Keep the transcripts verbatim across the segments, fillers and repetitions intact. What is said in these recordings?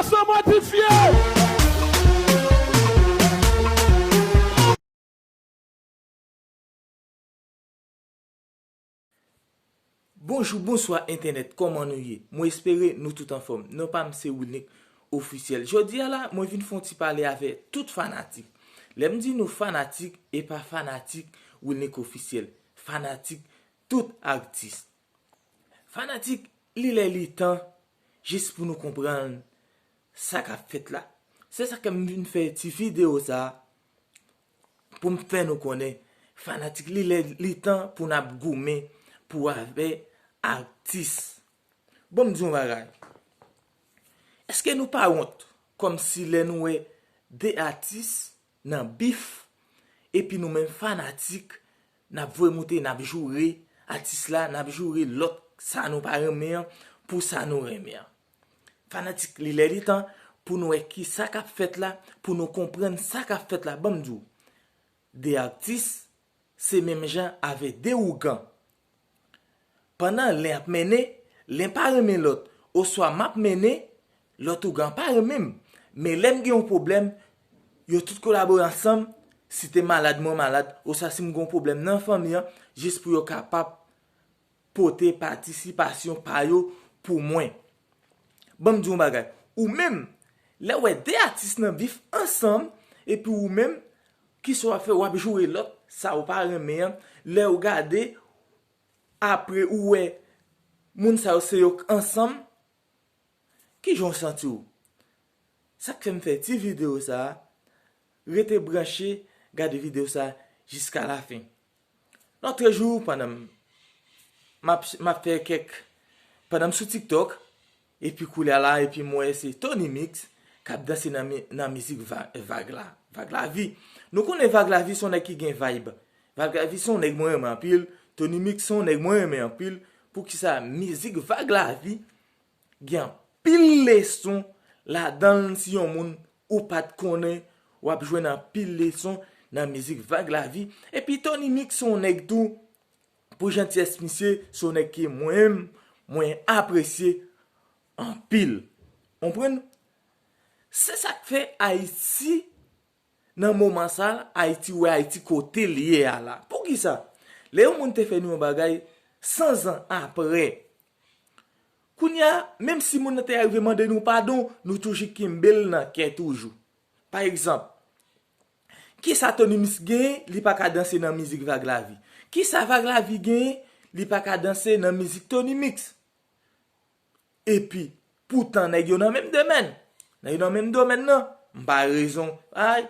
San modifye! Bonjou, bonswa entènèt, kòman nou ye? Mwen espere nou tout anfòm. Non pa m se Wilnick Officiel. Jodi a la, mwen vin fè yon ti pale avè tout fanatik. Lè m di nou fanatik, e pa fanatik Wilnick Officiel. Fanatik tout atis. Fanatik, li lè li tan, jis pou nou konprann sa k ap fèt la. Se sa ke m vin fè ti videyo sa a, pou m fè nou konnen, fanatik, li lè li tan pou n ap goumen pou avè atis. Bon, m di yon bagay. Èske nou pa wont kòmsi lè nou wè de atis nan bif, epi nou menm fanatik, n ap voye moute, n ap joure atis la, n ap joure lòt sa nou pa renmen an pou sa nou renmen an? Fanatik, li lè li tan pou nou wè ki sa k ap fèt la, pou nou konprann sa k ap fèt la. Ban m di w, de atis, se menm jan avè de ougan. Pandan len ap mennen, len pa renmen lòt, oswa m ap mennen, lòt ougan pa renmen m. Men lè m gen yon pwoblèm, yo tout kolabore ansanm, si te malad mwen malad, oswa si m gen yon pwoblèm nan fanmi an, jis pou yo kapab pote patisipasyon pa yo pou mwen. Ban m di yon bagay. Ou menm, lè w wè de atis nan bif ansanm, epi ou menm, kisa w ap fè? W ap joure lòt, sa w pa renmen an. Lè w gade, apre ou wè moun sa yo se yo k ansanm, kijan w santi w? Sa k fè m fè ti videyo sa a, rete branche, gade videyo sa a jiska lafen. Lòtrejou, pandan m, m ap, m ap fè kèk, pandan m sou TikTok, epi koulye a la, epi m wè se Tony Mix k ap danse nan mi-, nan mizik va-, Vag la, Vag Lavi. Nou konnen Vag Lavi se yon nèg ki gen vibe. Vag Lavi se yon nèg mwen renmen anpil. Tony Mix se yon nèg mwen renmen anpil. Poukisa mizik Vag Lavi gen anpil leson ladan l, si yon moun ou pa t konnen, w ap jwenn anpil leson nan mizik Vag Lavi. Epi Tony Mix se yon nèg tou, pou jantiyès misye, se yon nèg ke mwen, mwen apresye anpil. Konprann? Se sa k fè Ayiti, nan moman sa a, Ayiti wè Ayiti kote l ye a la. Poukisa? Lè yon moun te fè nou yon bagay, san zan apre, kounye a, menm si moun nan te rive mande nou padon, nou toujou kenbe l nan kè toujou. Pa egzanp, kisa Tony Mix genyen, li pa ka danse nan mizik Vag Lavi? Kisa Vag Lavi genyen, li pa ka danse nan mizik Tony Mix? Epi, poutan nèg yo nan menm domèn. Nèg yo nan menm domèn nan. M pa rezon. Ay.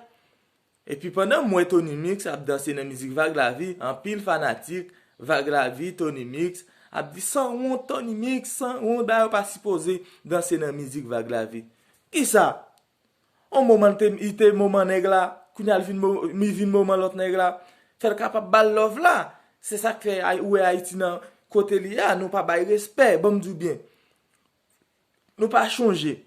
Epi pandan m wè Tony Mix ap danse nan mizik Vag Lavi, anpil fanatik Vag Lavi, Tony Mix, ap di, "Sanwont Tony Mix, sanwont, ba yo pa sipoze danse nan mizik Vag Lavi." Kisa? On moman li te, li te moman nèg la, kounye a li vin mo-, li vin moman lòt nèg la. Fè l kapab ba l love la. Se sa k fè Ay-, ou wè Ayiti nan kote li ye a, nou pa bay respè, ban m di w byen. Nou pa chonje.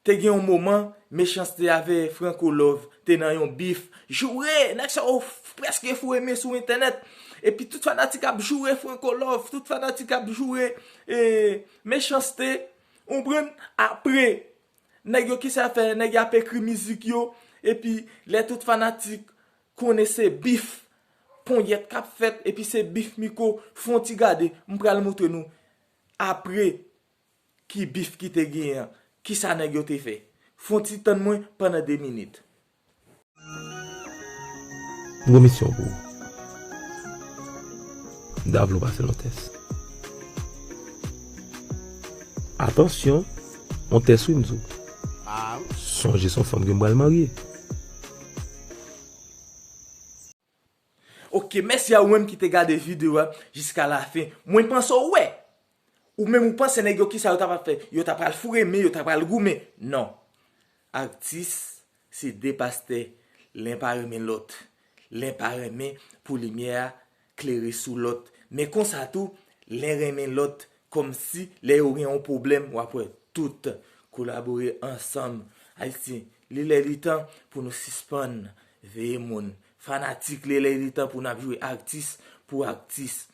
Te gen yon moman, Mechanste avè Franco Love te nan yon bif. Joure, nèg sa yo f-, prèske foure men sou entènèt. Epi tout fanatik ap joure Franco Love, tout fanatik ap joure, e, Mechanste. Ou konprann? Apre, nèg yo kisa fè, nèg yo ap ekri mizik yo, epi lè tout fanatik konnen se bif, ponyèt k ap fèt, epi se bif mikwo, fè yon ti gade, m pral montre nou apre ki bif ki te genyen an, kisa nèg yo te fè. Fè yon ti tann mwen pandan de minit. M gen yon misyon pou ou. M ta vle w pase l yon tès. Atansyon, yon tès wi m di w. Sonje se yon fanm ke m pral marye. Ok, mèsi a ou menm ki te gade videyo a jiska lafen. Mwen panse w wè. Ou menm ou panse nèg yo kisa yo ta pral fè? Yo ta pral foure men, yo ta pral goumen. Non. Atis se de pastè, len pa renmen lòt. Len pa renmen pou limyè a klere sou lòt. Men konsa tou, len renmen lòt, kòmsi lè yo gen yon pwoblèm, w ap wè tout kolabore ansanm. Ayisyen, li lè li tan pou nou sispann veye moun. Fanatik, li lè li tan pou n ap jwe atis pou atis.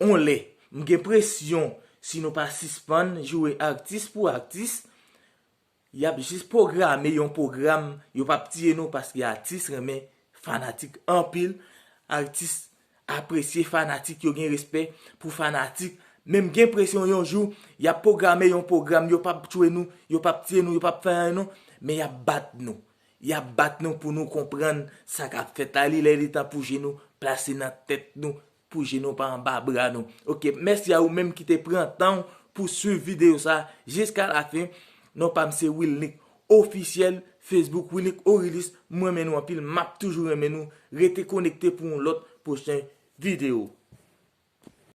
On lè, m gen presyon, si nou pa sispann joure atis pou atis, Y ap jis pwograme yon pwogram, yo p ap tiye nou paske atis renmen fanatik anpil. Atis apresye fanatik, yo gen respè pou fanatik. Menm gen presyon yon jou, y ap pwograme yon pwogram, yo p ap tchwe nou, yo p ap tiye nou, yo p ap fè anyen nou, men y ap bat nou. Y ap bat nou pou nou konprann sa k ap fèt la, li lè li tan pou je nou plase nan tèt nou, pou je nou pa anba bra nou. Ok, mèsi a ou menm ki te pran tan pou swiv videyo sa jiska lafen. Non pa m se Wilnick Officiel, Facebook Wilnick Orilis. Mwen renmen nou anpil, m ap toujou renmen nou. Rete konekte pou yon lòt pwochen videyo.